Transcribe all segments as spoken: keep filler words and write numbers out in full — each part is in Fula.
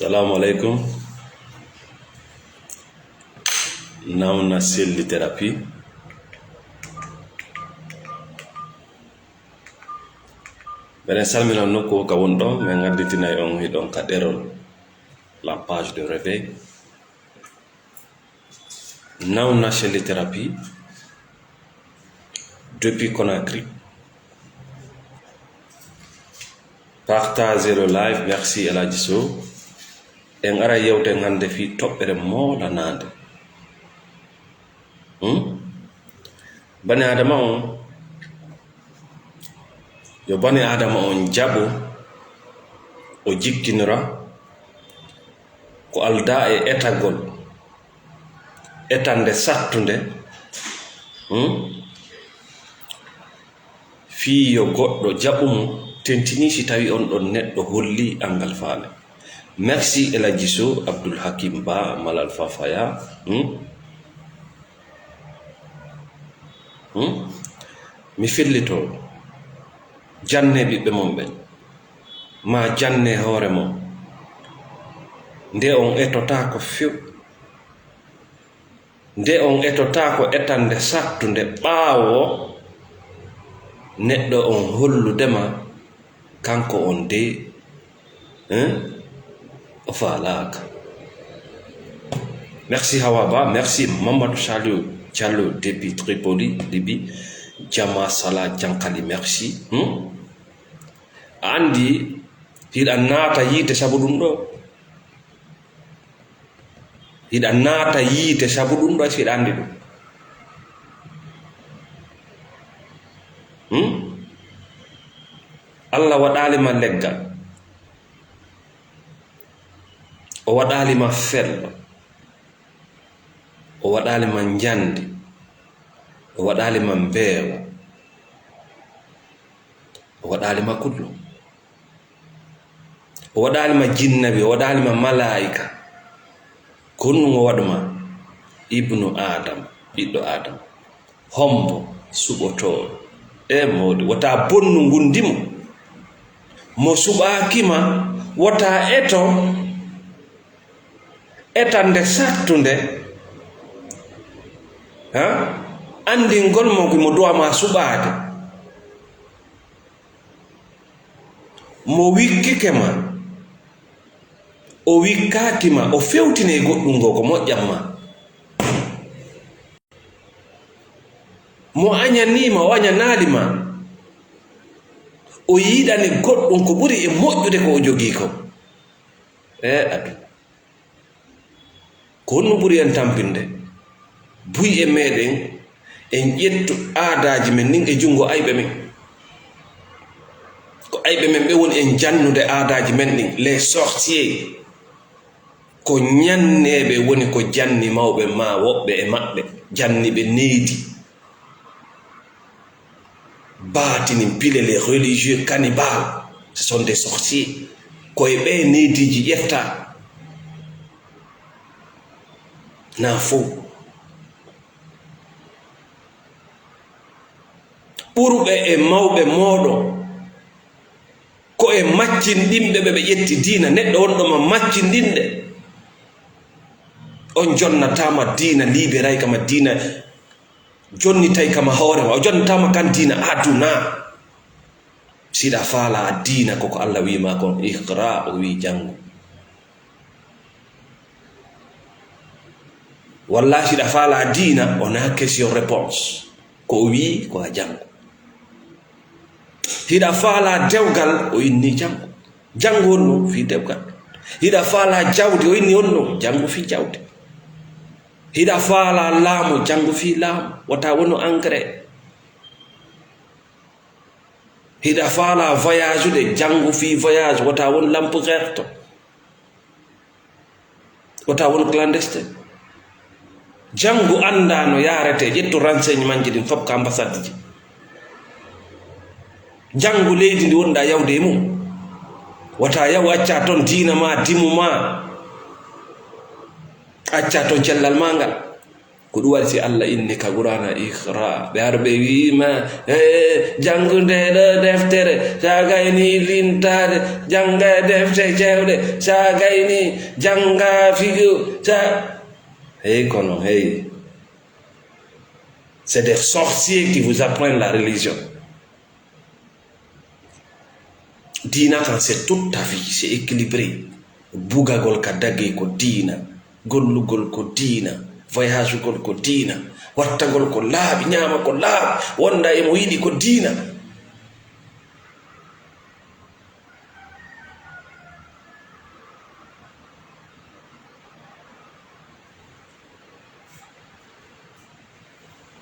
Salamu alaikum. Nauna Cell Therapy. Mbeɗen salmina nokku ka wonɗon, min ngadditinay on hiɗon ka ɗerol, la page de réveil. Nauna Cell Therapy depuis Conakry. Partagez le live, merci El Hadji Sow. En ara yewten hannde fii toɓɓere moolanaande. Hmm? Bani Aadama on, yo bani Aadama on jaɓu, o jikkinira ko aldaa e etagol, etande sattunde, hmm? Fii yo goɗɗo jaɓu mo, tentini si tawi on ɗon neɗɗo holli angal faale. Merci El Hadji Sow, Abdul Hakim Ba, Malal Fafaya. Hmm? Hmm? Mi fellito, janne ɓiɓɓe mon ɓen, ma janne hoore mon. Nde on etotaako few. Nde on etotaako etande sattunde ɓaawo neɗɗo on hollude ma kanko on dey, hein, o faalaaka. Merci Hawa Ba, merci Mamadou Saliou Diallo depuis Tripoli, Libye. Jama Sala Jankali, merci. Hmm? A anndi hiɗa naata yiite sabu ɗum ɗo. Hiɗa naata yiite sabu ɗum ɗo, si hiɗa anndi ɗum. Hmm? Allah waɗaali ma leggal. O waɗaali ma fello. O waɗaali ma njandi. O waɗaali ma mbeewa. O waɗaali ma kullo. O waɗaali ma jinnabi, o waɗaali ma malaa'ika. Ko honɗum o waɗu ma? Ibnu Adam, ɓiɗɗo Adam. Hombo suɓotooɗo? E mawɗi, wota bonnu ngundi mo. Mo suɓaaki ma, wota eto, etande sattunde, ha? Anndingol mo ko mo duwa ma suɓaade. Mo wikkike ma, o wikkaaki ma, o fewtini e goɗɗum goo ko moƴƴan ma. Mo añanii ma, o añanaali ma, o yiɗani goɗɗum ko ɓuri e moƴƴude ko o jogii ko. E adu. Ko honɗum ɓuri en tampinde? Buy e meɗen, en ƴettu aadaaji men ɗin e junngo ayɓe men. Ko ayɓe men ɓe woni en jannude aadaaji men ɗin, les sorciers. Ko ñanneeɓe woni ko janni mawɓe ma woɓɓe e maɓɓe, janni ɓe neydi. Baatini pile, les religieux cannibales, ce sont des sorciers. Ko e ɓe neydiiji ƴetta. Na fow. Ɓurɓe e mawɓe mooɗon, ko e maccinɗinɓe ɓe ɓe ƴetti diina. Neɗɗo wonɗo ma maccinɗinɗe, on jonnataama diina, liiberay kama diina. Jonnitay kama hoore ma, o jonnitaama kan diina aduna. Siɗa faala diina, koko Allah wi ma kon, iqra, o wi janngu. Walla siɗa faala diina, o na question réponse. Ko o wi, ko a janngu. Hiɗa faala dewgal, o inni janngu. Janngu on no fii dewgal. Hiɗa faala jawdi, o inni on no janngu fii jawdi. Hiɗa faala laamu, janngu fii laamu. Wota wonu engrais. Hiɗa faala voyage de, janngu fii voyage. Wota won lampe verte. Wota won clandestin. Janngu annda no yaarete, ƴettu renseignement ji ɗin fof ka ambassade ji. Janngu leydi ndi wonɗa yawde e mum. Wata yaw acca ton diina ma, dimu ma. Acca ton cellal ma ngal. Ko ɗum waɗi si Allah inni ka Qur'aana, "Iqra." Ɓe ara ɓe wi'i ma, "Eh, janngu nde ɗo deftere, sa gayni lintaade, jannga defte cewɗe, sa gayni jannga fiqhu, sa." Hey, kono, hey. C'est des sorciers qui vous apprennent la religion. Diina kan, c'est toute ta vie, c'est équilibré. Bugagol ka dage ko diina, gollugol ko diina, voyagegol ko diina, wattagol ko laaɓi, ñaama ko laaɓi, wonda e mo yiɗi ko diina.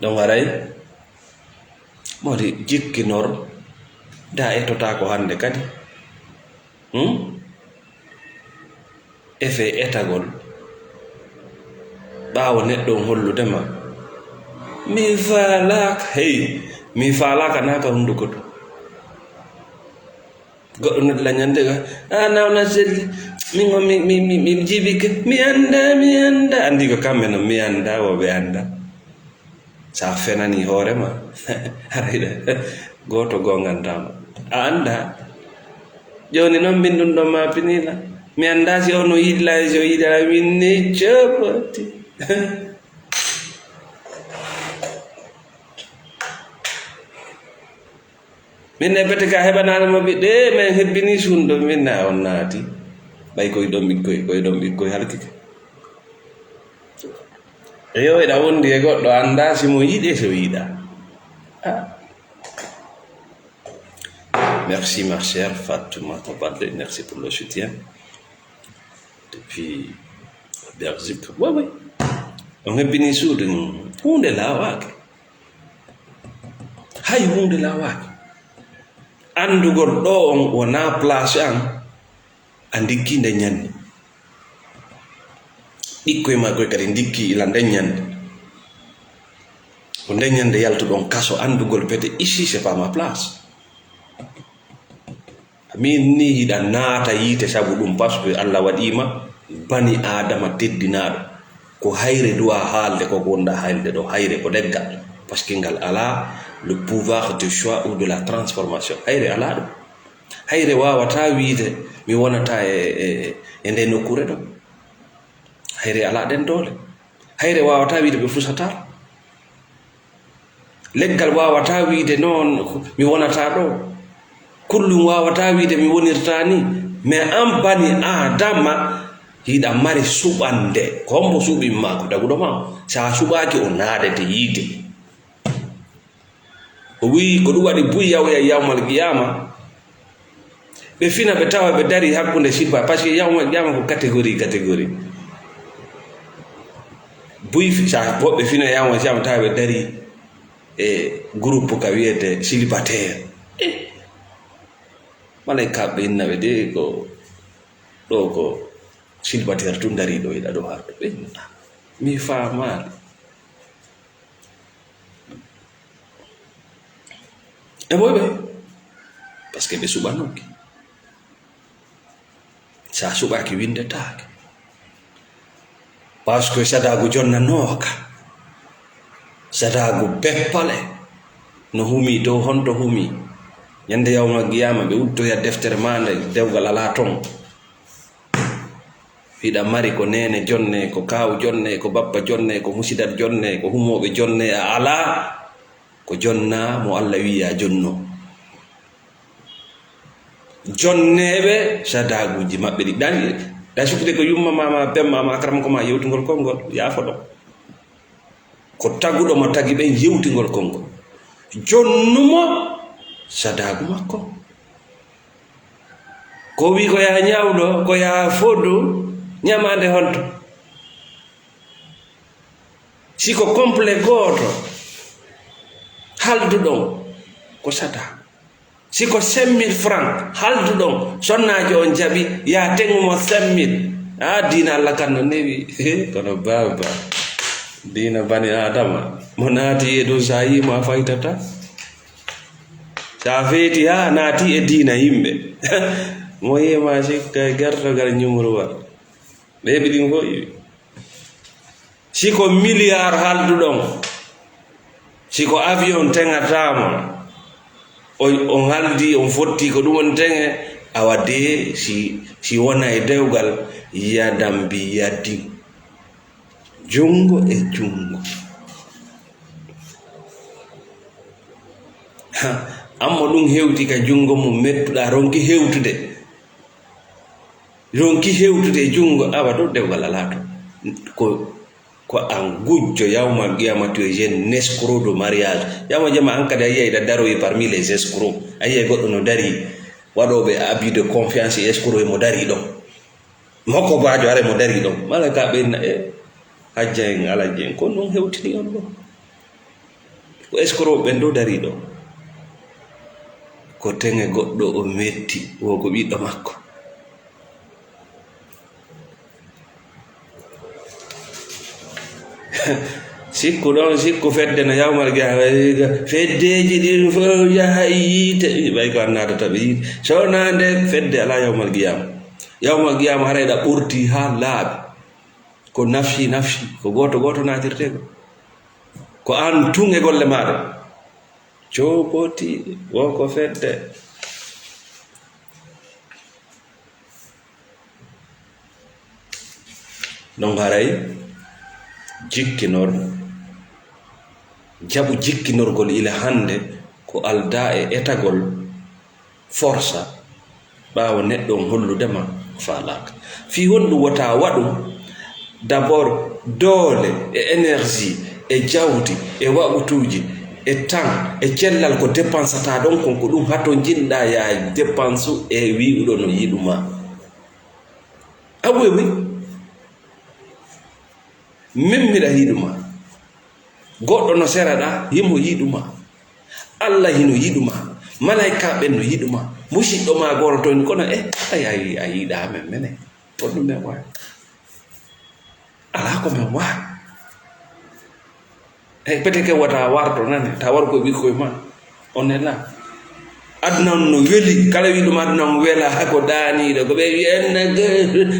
Ɗon haray, modi jikkinor, da ettotaako hannde kadi. Hmm? Efe etagol. Ɓaawo neɗɗo on hollude ma, "Mi faalaaka." Hey, "Mi faalaaka" naaka hunduko to. Goɗɗo noddi la ñande ga, "A nawna selli, min o mi, mi, mi, mi jibike, mi annda, mi annda." Anndi ko kamɓe non, mi annda, wo ɓe annda. Sa fenani hoore ma, arayɗa, gooto gongantama. A annda. Jooni non min ɗum ɗon ma pinila. Mi annda si ono yiɗi la, si o yiɗi la, min ni coɓoti. Min ne bete ka heɓanaano mo ɓiɗɗo, e men hebbini suundo, min na on naati. Ɓay koye ɗon ɓikkoy, koye ɗon ɓikkoy halkike. E yo eɗa wondi e goɗɗo, annda si mo yiɗi e si o yiɗa. Ah. Merci, ma chère Fatoumata Baldé, merci pour le soutien. Depuis Belgique. Oui, oui. On hebbini suudu ni. Huunde laawaake. Hay huunde laawaaki. Anndugol ɗo on wonaa place an, a ndikki nde ñande. Ɓikkoy ma koy kadi ndikki ila nde ñande. Ko nde ñande yaltuɗon kaso, anndugol pete, ici, c'est pas ma place. Min ni hiɗa naata yiite sabu ɗum, parce que Allah waɗiima bani Aadama teddinaaɗo. Ko hayre duwa haalde ko wonɗa haalde ɗo, hayre ko leggal, parce que ngal alaa le pouvoir de choix ou de la transformation. Hayre alaa ɗum. Hayre waawataa wiide mi wonata e, e, e nde nokkuure ɗo. Hayre alaa ɗen doole. Hayre waawataa wiide ɓe fusataa. Leggal waawataa wiide noon mi wonataa ɗo. Kullum waawataa wiide mi wonirtaa ni. Mais an bani Aadama, hiɗa mari suɓande. Ko hombo suɓin ma? Ko taguɗo ma. Sa suɓaaki, o naadete yiide. O wi'i ko ɗum waɗi buy yawya yawmal qiyama. Ɓe fina, ɓe tawa ɓe dari hakkunde silba, parce que yawmal qiyama ko catégorie, catégorie. Buy fi-, sa woɓɓe fina yawmal qiyama tawa ɓe dari e groupe ka wiyete célibataire. Eh, malaika ɓe inna ɓe de ko ɗo ko célibataire tun dari ɗo, iɗa ɗo har ɗo. Ɓe inna, "Ah, mi faamaali." E boy ɓe, parce que ɓe suɓanoke. Sa suɓaki windetaake. Parce que sadagu jonnanooka. Sadagu beppale. No humi dow honto humi. Ñande yawma qiyama ɓe uddoya deftere ma nde dewgal alaa ton. Hiɗa mari ko neene jonne, ko kaaw jonne, ko bappa jonne, ko musidat jonne, ko humooɓe jonne, a alaa ko jonna mo Allah wi'i a jonno. Jonneeɓe sadaguuji maɓɓe ɗi ɗan, ɗa sukkude ko yumma ma, ma bemma ma, karamoko ma yewtugol konngol, yaafo ɗo. Ko taguɗo mo tagi ɓen yewtugol konngol. Jonnumo sadagu makko. Ko wi ko yaa ñawɗo, ko yaa foddu, ñamaande honto? Si ko complet gooto, halduɗon ko sata. Si ko cinq mille francs, halduɗon, sonnaajo on jaɓi, yaa teŋumo cinq mille. Ah, diina Allah kan no newi. Kono baaba, diina bani Adama, mo naati e ɗum, sa yii mo a faytata. Sa feeti haa naati e diina yimɓe. Mo yii ma sikka e gertogal ñumruwal. Ɓe heɓi ɗin fof iwi. Si ko miliyaar haalduɗon, si ko avion teŋataa mon, on, on haaldi, on fotti ko ɗum on teŋe, awa dee si, si wona e dewgal, yadan bi yadin. Junngo e junngo. Ha, amma ɗum hewti ka junngo mum mettuɗaa, ronki hewtude. Ronki hewtude e junngo, awa ɗo dewgal alaa to. Ko, ko an gujjo yawmal qiyamati, tu es un escroc de mariage. Yawmal qiyama an kadi a yiyay ɗa daroyi parmi les escrocs. A yiyay goɗɗo no dari, waɗooɓe abus de confiance e escroc e mo dari ɗo. Moko baajo are mo dari ɗo. Mala ka ɓe na, e, hajja en, alaji en. Ko non hewtini on ɗo. Ko escroc ɓen ɗo dari ɗo. Ko teŋe goɗɗo o metti, wo ko ɓiɗɗo makko. Sikku ɗon, sikku fedde no yawmal qiyama. Feddeji ɗin fof yaha e yiite. Ɓay ko an naatata ɓe yiite. So wonaa nde fedde alaa yawmal qiyama. Yawmal qiyama haray ɗa ɓurti haa laaɓi. Ko nafsi, nafsi. Ko gooto, gooto naatirte ko. Ko an tun e golle maaɗa. Coopoti, wo ko fedde. Ɗon haray jikkinor, jaɓu jikkinorgol ila hannde ko aldaa e etagol forsa ɓaawo neɗɗo on hollude ma o faalaaka. Fii honɗum wota waɗu? D'abord, doole e énergie e jawdi e waɓutuuji e temps e cellal ko dépensata ɗon kon, ko ɗum hato njiɗɗaa yaa dépense e wi'uɗo no yiɗu ma. A wewi? Min miɗa yiɗu ma. Goɗɗo no sera ɗa, himo yiɗu ma. Allah hino yiɗu ma. Malaika ɓen no yiɗu ma. Musiɗɗo ma goro toon kono, eh, ay, ay, a yiɗa men mene. Ko ɗum men wawi. Alaa ko men wawi. Hey, pete ke wata warto nane, ta war ko ɓikkoy ma. On est là. Aduna on no weli, kala wiɗum aduna on wela, ko daaniɗo, ko ɓe wiyanna,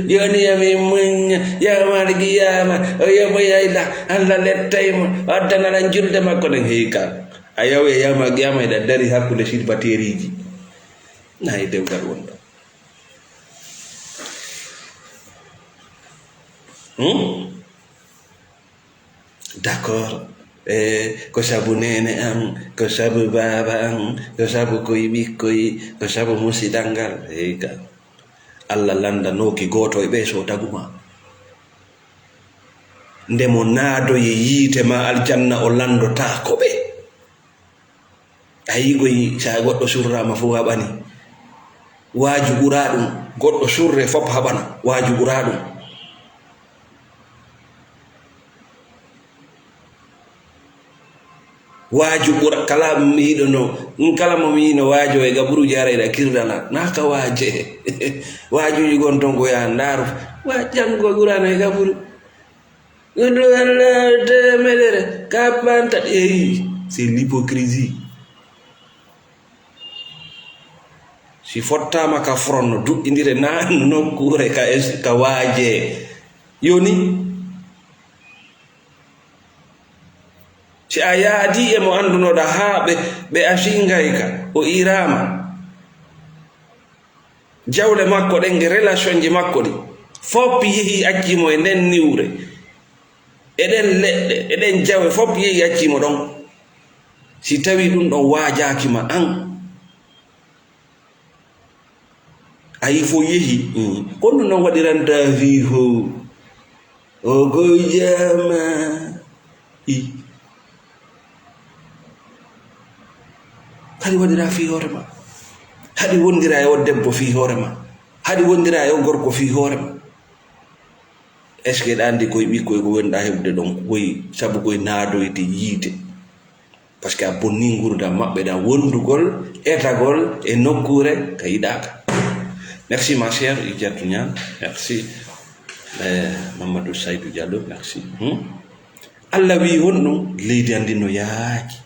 joni yami muñña, yawmal qiyama, o yoɓoyayla, Allah lettay mo, o addanala julde makko nden. Hey, ka a yawi e yawmal qiyama, eɗa dari hakkunde silbateeriji. Na e dewgal wonɗo. Hmm? D'accord. E, ko sabu neene am, ko sabu baaba am, ko sabu koye ɓikkoy, ko sabu musidal ngal. Eyyi ka. Allah landanooki gooto e ɓe so taguma. Nde mo naadoyi yiite ma aljanna, o landotaako ɓe. A yigoyi sa goɗɗo surrama fof haɓani. Waaju ɓura ɗum, goɗɗo surre fof haɓana, waaju ɓura ɗum. Waaju ɓura, kala mi yiɗono, kala mo mi yiɗno waajo e gaburu jara ina kirdala, na ka waaje. Waajuji gon ton ko ya ndaaru, wa janngo Qur'aana e gaburu. Ɗum ɗum Allah teemedere, cappantaɗi. Eyi, c'est l'hypocrisie. Si fottaama ka front, duɗɗindire na nokkuure ka es-, ka waaje. Yoni, si a yaadi e mo anndunoɗa haa ɓe, ɓe asingay ka, o iraama. Jawle makko ɗen e relationji makko ɗi, fof yehi acci mo e nden niwre. E ɗen leɗɗe, e ɗen jawe, fof yehi acci mo ɗon. Si tawi ɗum ɗon waajaaki ma an, a yi fof yehi, mm, ko ɗum ɗon waɗiranta fii fof. O ko jama. I. Haɗi waɗira fii hoore ma. Haɗi wondira e o debbo fii hoore ma. Haɗi wondira e o gorko fii hoore ma. Est-ce que ɗa anndi koye ɓikkoy ko wonɗa heɓude ɗon? Koy sabu koye naadoyde yiite. Parce que a bonni ngurdam maɓɓe ɗan, wondugol, etagol e nokkuure ka yiɗaaka. Merci ma chère Idiatou Niang, merci. Eh, Mamadou Saïdou Diallo, merci. Hmm? Allah wi honɗum? Leydi an ndin no yaaki.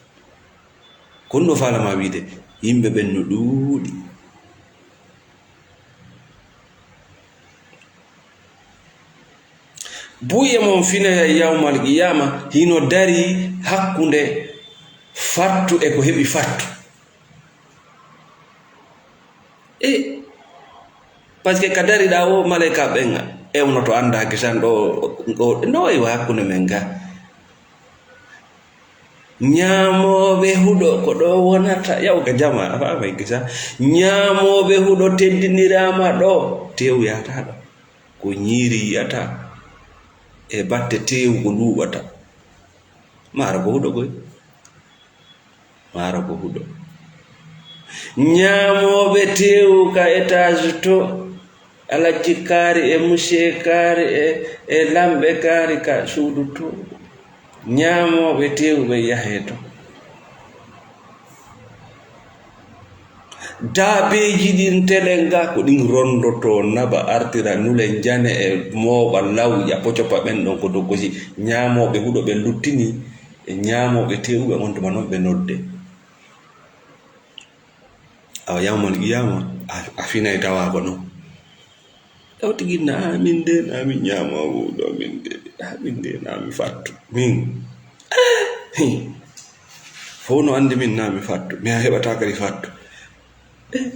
Ko honɗum faalama wiide? Yimɓe ɓen no ɗuuɗi. Buy e mon finoya yawmal qiyama hino dari hakkunde fattu e ko heɓi fattu. E, parce que ka dariɗaa o, malaika ɓen ewnoto, anndaaki san ɗo, ɗo, no e hakkunde men ga. Ñaamooɓe huɗo ko ɗo wonata, yaw ka jama, a faamay gisa. Ñaamooɓe huɗo teddiniraama ɗo, teewu yahata ɗo. Ko ñiiri yiyata, e batte teewu ko luuɓata. Maaro ko huɗo koy. Maaro ko huɗo. Ñaamooɓe teewu ka étage to, Alajji kaari e musee kaari e, e lamɓe kaari ka suudu to. Ñaamooɓe teewu ɓe yahee to. Daabeeji ɗin telen ga ko ɗin rondotoo naba artira nule njane e mooɓa lawƴa pocopa ɓen ɗon ko dow kosi. Ñaamooɓe huɗo ɓe luttini e ñaamooɓe teewu ɓe on tuma non ɓe nodde. Awa yawmal qiyama a, a finay tawa ko non. Taw tigi na, "Ah, min de na mi ñaama o ɗo, min de, ah, min de na mi fattu. Min. Eh, hi. Fow no andi min na mi fattu. Mi a heɓata kadi fattu." Eh,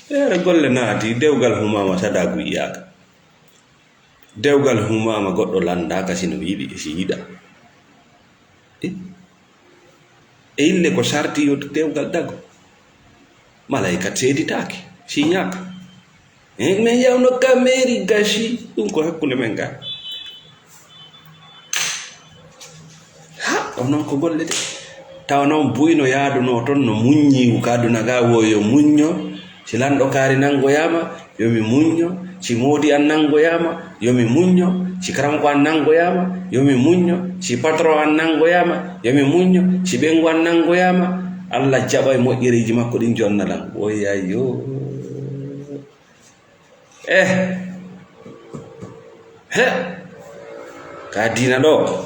feere golle naati, dewgal humama sadaku yiyaka. Dewgal humama goɗɗo landaaka sino yiɗi, si yiɗa. Eh? E ille ko sarti yo dewgal dago. Malaika seeditaaki, si ñaaka. Eh, min yawno ka meeri gasi, ɗum ko hakkunde men ga. Ha, o non ko golle de. Tawa non buyno yaaduno ton no muññi ka aduna ga wo yo muñño. Si lanɗo kaari nangoyama, yo mi muñño. Si moodi an nangoyama, yo mi muñño. Si karamoko an nangoyama, yo mi muñño. Si patron an nangoyama, yo mi muñño. Si ɓengu an nangoyama, Allah jaɓay moƴƴereeji makko ɗin jonna lan. Woyayoo. Eh. He. Ka diina ɗo,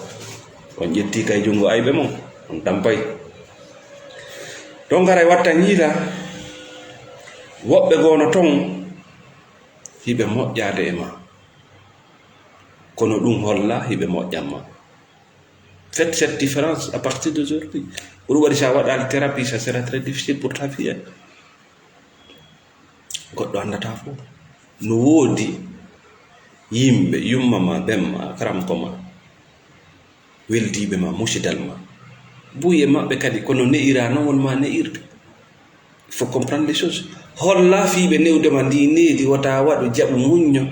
on ƴetti kay junngo ayɓe mon, on tampay. Ɗon garay watta ñiila, woɓɓe goono ton, hiɓe moƴƴaade e ma. Kono ɗum holla hiɓe moƴƴan ma. Faites cette différence à partir d'aujourd'hui. Ko ɗum waɗi, si a waɗaali thérapie, ça sera très difficile pour ta vie, hein. Goɗɗo anndataa fof. No woodi yimɓe, yumma ma, ben ma, karamko ma, weldiiɓe ma, musidal ma. Buy e maɓɓe kadi, kono ne'iraa non won ma ne'irde. Il faut comprendre les choses. Holla fii ɓe newde ma ndi needi, wota waɗu jaɓu muñño.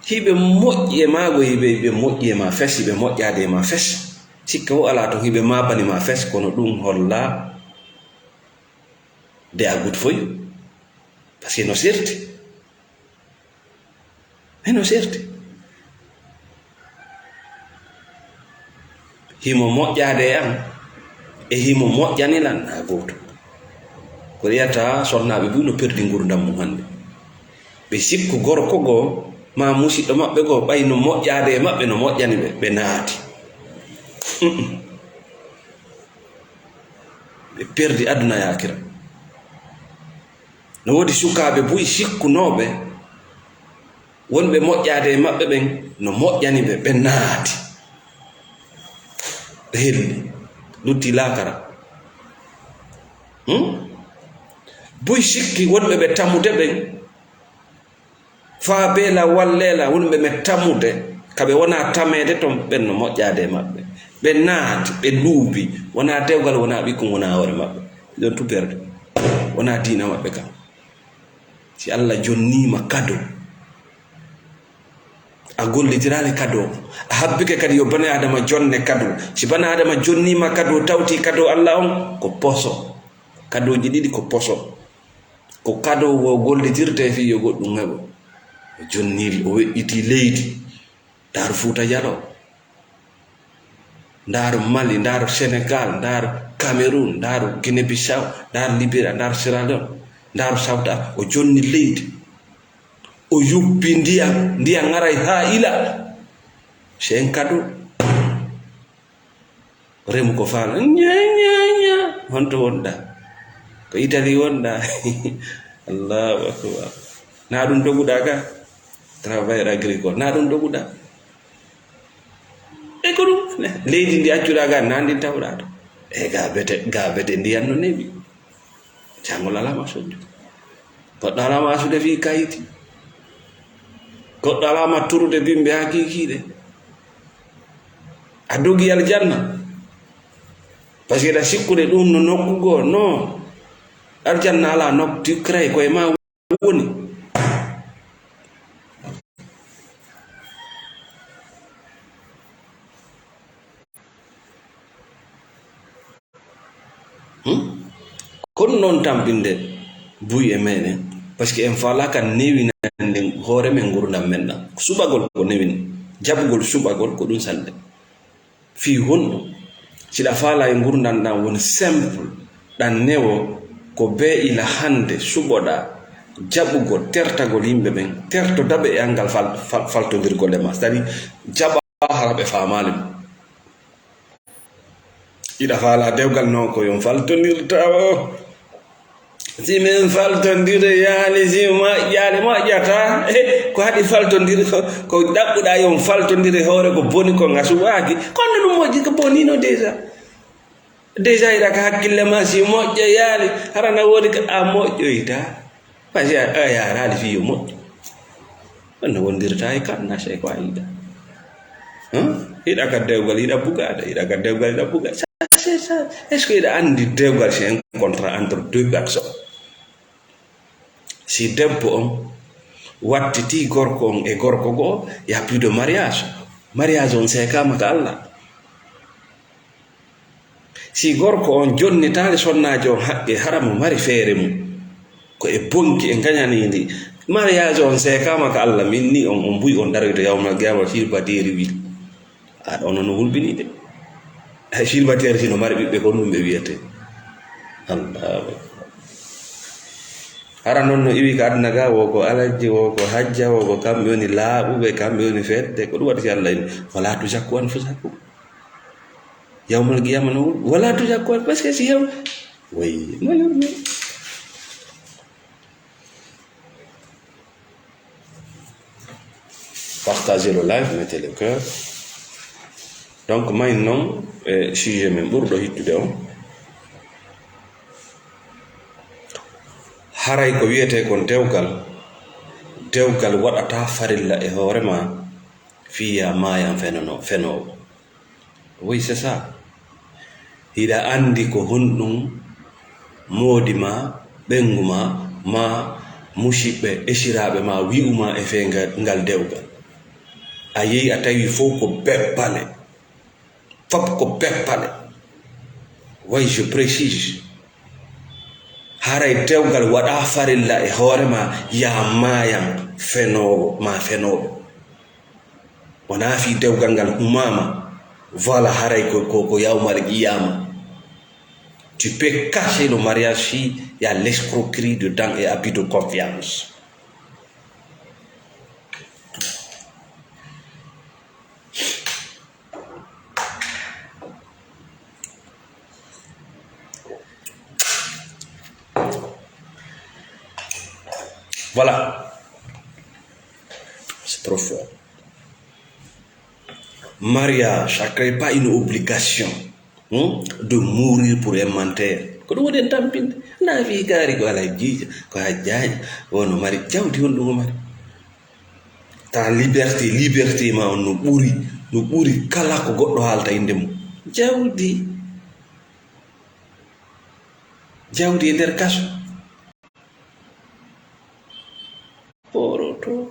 Hiɓe moƴƴi e maago, hiɓe, hiɓe moƴƴi e ma fes, hiɓe moƴƴaade e ma fes. Sikka o alaa toon, hiɓe maabani ma fes, kono ɗum holla de a good for you. Parce que no serti. Hino serti. Himo moƴƴaade e an, e himo moƴƴani lan, na gooto. Ko wiyata sonnaaɓe buy no perdi ngurdam mum hannde. Ɓe sikku gorko goo, maa musiɗɗo maɓɓe goo, ɓay no moƴƴaade e maɓɓe, no moƴƴani ɓe, ɓe naati. Mm-mm. Ɓe perdi aduna e aakira. No woodi sukaaɓe buy sikkunooɓe wonɓe moƴƴaade e maɓɓe ɓen, no moƴƴani ɓe, ɓe naati. Ɓe helli, lutti laakara. Hmm? Buy sikki wonɓe ɓe tammude ɓen, faa beela walleela wonɓe ɓe tammude, ka ɓe wonaa tameede ton, ɓen no moƴƴaade e maɓɓe. Ɓe naati, ɓe luubi, wonaa dewgal, wonaa ɓikkun, wonaa hoore maɓɓe. Ɓe ɗon tu perdu. Wonaa diina maɓɓe kan. Si Allah jonniima kado, a gollitiraali kado, a habbike kadi yo bani Aadama jonne kado. Si bani Aadama jonniima kado, tawti kado Allah on, ko poso. Kadooji ɗiɗi ko poso. Ko kado wo gollitirte fii yo goɗɗum heɓo. O jonnii, o weƴƴitii leydi. Ndaaru Fuuta Jaloo. Ndaaru Mali, ndaaru Senegal, ndaaru Cameroun, ndaaru Guinée Bissau, ndaaru Liberia, ndaaru Sierra Leone, ndaaru South Africa. O jonni leydi. O yubbi ndiyam, ndiyam ŋaray haa ila. C'est un cadeau. Remu ko faala. Ña, ña, ña. Honto wonɗa? Ko Italie wonɗa? Allahu akbar. Na ɗum doguɗa ka? Travailleur agricole. Na ɗum doguɗa? E ko ɗum, leydi ndi accuɗaa ga, nandi tawɗaa to. E ga bete, ga bete ndiyan no newi. Jangol alama sojjo. Goɗɗo alama asude fii kayiti. Goɗɗo alama turude bimɓe hakikiiɗe. A dogi aljanna. Parce que ɗa sikkude ɗum no nokku goo, non. Aljanna alaa nokku, tu crées, ko e ma woni. Hmm? Ko ɗum noon tampinde buy e meɗen, parce que en faalaka newinande hoore men ngurdam men ɗam. Suɓagol ko newin, jaɓugol suɓagol ko ɗum sannde. Fii honɗum? Si ɗa faala e ngurdam ɗam woni simple, ɗam newo ko bee ila hannde suɓoɗaa jaɓugol tertagol yimɓe ɓen, terto daɓe e anngal fal-, fal-, faltondirgol e ma. C'est-à-dire, jaɓa hara ɓe faamaali mo. Iɗa faala dewgal no ko yon faltondirta o. Si min faltondire yaali, si moƴƴaali, moƴƴata. Eh, ko haɗi faltondire ko, ko ɗaɓɓuɗa yon faltondire hoore ko boni ko nga suɓaaki. Kono ɗum moƴƴi ko bonino déjà. Déjà iɗa ka hakkille ma si moƴƴa yaali, hara na woodi ko a moƴƴoyta. Parce que a, a yaaraali fii yo moƴƴu. Ɗon no wondirta e kanna, sey ko a yiɗa. Hum? Yiɗa ka dewgal, yiɗa bugaade, yiɗa ka dewgal, yiɗa bugaade. Ça, c'est ça. Est-ce que iɗa anndi dewgal, c'est un contrat entre deux personnes? Si debbo on wattiti gorko on e gorko goo, y a plus de mariage. Mariage on seekaama ka Allah. Si gorko on jonnitaali sonnaajo on haqqe, hara mo mari feere mum. Ko e bonki e ngañaniindi. Mariage on seekaama ka Allah, min ni on, on buy on daroyto yawmal qiyama, sirbateeri wi. Aɗa ono no hulɓini de. Hay sirbateeri si no mari ɓiɓɓe, ko ɗum ɓe wiyete. Allahu Akbar. Hara non no iwi ka aduna ga, wo ko alajji, wo ko hajja, wo ko kamɓe woni laaɓuɓe, kamɓe woni fedde, ko ɗum waɗi si Allah ini, "Wala tuzakku anfusakum." Yawmal qiyama no wul-, "Wala tuzakku an-", parce que si yaw-, oui, no yurmi. Partagez le live, mettez le cœur. Donc, may non, eh, sujet men ɓurɗo hittude on. Haray ko wiyetee kon dewgal, dewgal waɗata farilla e hoore ma, fii ya maayan fenono-, fenoowo. Oui, c'est ça. Hiɗa anndi ko honɗum moodi ma, ɓenngu ma, ma musidɓe, esiraaɓe ma wi'u ma e fee nga-, ngal dewgal. A yehi a tawi fof ko beppale. Fop ko beppale. Oui, je précise. Haray dewgal waɗa farilla e hoore ma, ya maayan fenoowo ma fenooɓe. Wonaa fii dewgal ngal humaama, voilà, haray ko, ko, ko yawmal qiyama. Tu peux casser le mariage si y a l'escroquerie dedans et abus de confiance. Voilà. C'est trop fort. Mariage, ça crée pas une obligation, hmm, de mourir pour un menteur. Ko ɗum woni en tampinde. Na fii gaari ko alaa jiija, ko hajjaaji, wono mari jawdi, honɗum o mari? Ta liberté, liberté ma on no ɓuri, no ɓuri kala ko goɗɗo haalta innde mum. Jawdi. Jawdi e nder kaso. Ɓoroto.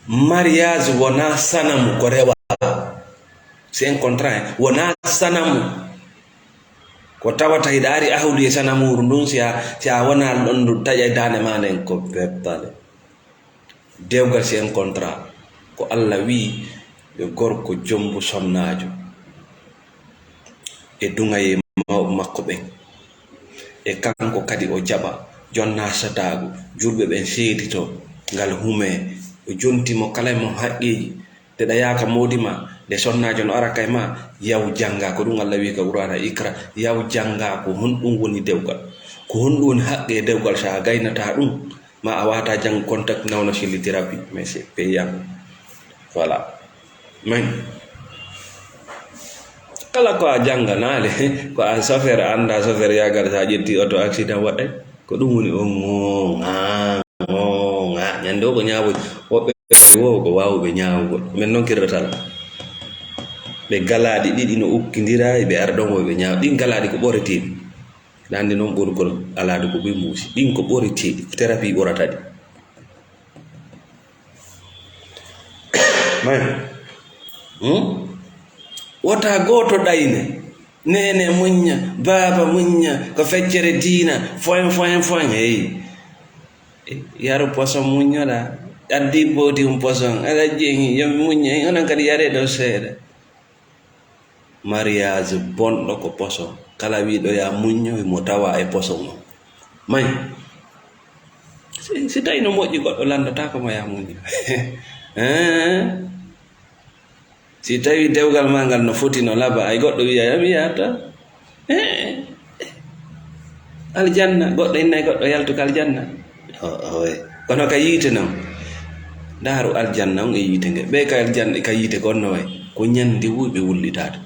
Mariage wonaa sanamu, ko rewa. C'est un contrat, hein. Wonaa sanamu. Ko tawata hiɗa ari ahdu e sanamuru ndun, si a, si a wonaa ɗon ndu taƴa e daande ma nden, ko beppale. Dewgal si en contrat, ko Allah wi'i yo gorko jombu sonnaajo e duŋayee mawɓe makko ɓen, e kanko kadi o jaɓa jonna sataagu, julɓe ɓen seedito ngal humee, o jonti mo kala e mon haqqeeji. Nde ɗa yaaka moodi ma, nde sonnaajo no ara kay ma, yaw jannga, ko ɗum Allah wi'i ka Qur'aana, "Iqra", yaw jannga ko honɗum woni dewgal, ko honɗum woni haqqee dewgal, si a gaynataa ɗum, Ma a wata jang contact nawno chili thérapie, mais c'est payant. Voilà. Mais kala ko a janganaale, ko a chauffeur, a anda chauffeur yagal, sa ƴetti auto accident waɗay. Ko ɗum woni o ŋooŋa, ŋooŋa. Ñande o ko ñaawo, woɓɓe wo ko waawuɓe ñaawugol. Men noon kirdatal. Ɓe galaaɗi ɗiɗi no ukkindira, ɓe ara ɗon wo ɓe ñaaw. Ɗin galaaɗi ko ɓoreteeɗi. Nandi noon ɓorgol alaade ko ɓe muusi. Ɗin ko ɓoreteeɗi, ko thérapie ɓorata ɗi. May. Hmm? Wota gooto ɗayne. Neene muñña, baaba muñña, ko feccere diina, foin, foin, foin, hey. Yaru poson muññoɗa, addi booti um poson, aɗa jeehi, yo mi muñña, onon kadi yaree ɗo seeɗa. Mariage bonɗo ko poson, kala wiiɗo ya muñño, mo tawa e poson o. May, si, si tawi no moƴƴi goɗɗo lanndata ko mo ya muñño. Eh? Si tawi dewgal ma ngal no foti, no laba, ay goɗɗo wiya, "Yami yahata." Eh, eh. Aljanna, goɗɗo innay goɗɗo yaltu ka aljanna. O, oy. Kono ka yiite non. Ndaaru aljanna on e yiite nge. Ɓe ka aljanna, ka yiite gonno way. Ko ñande wuy ɓe wullitaade.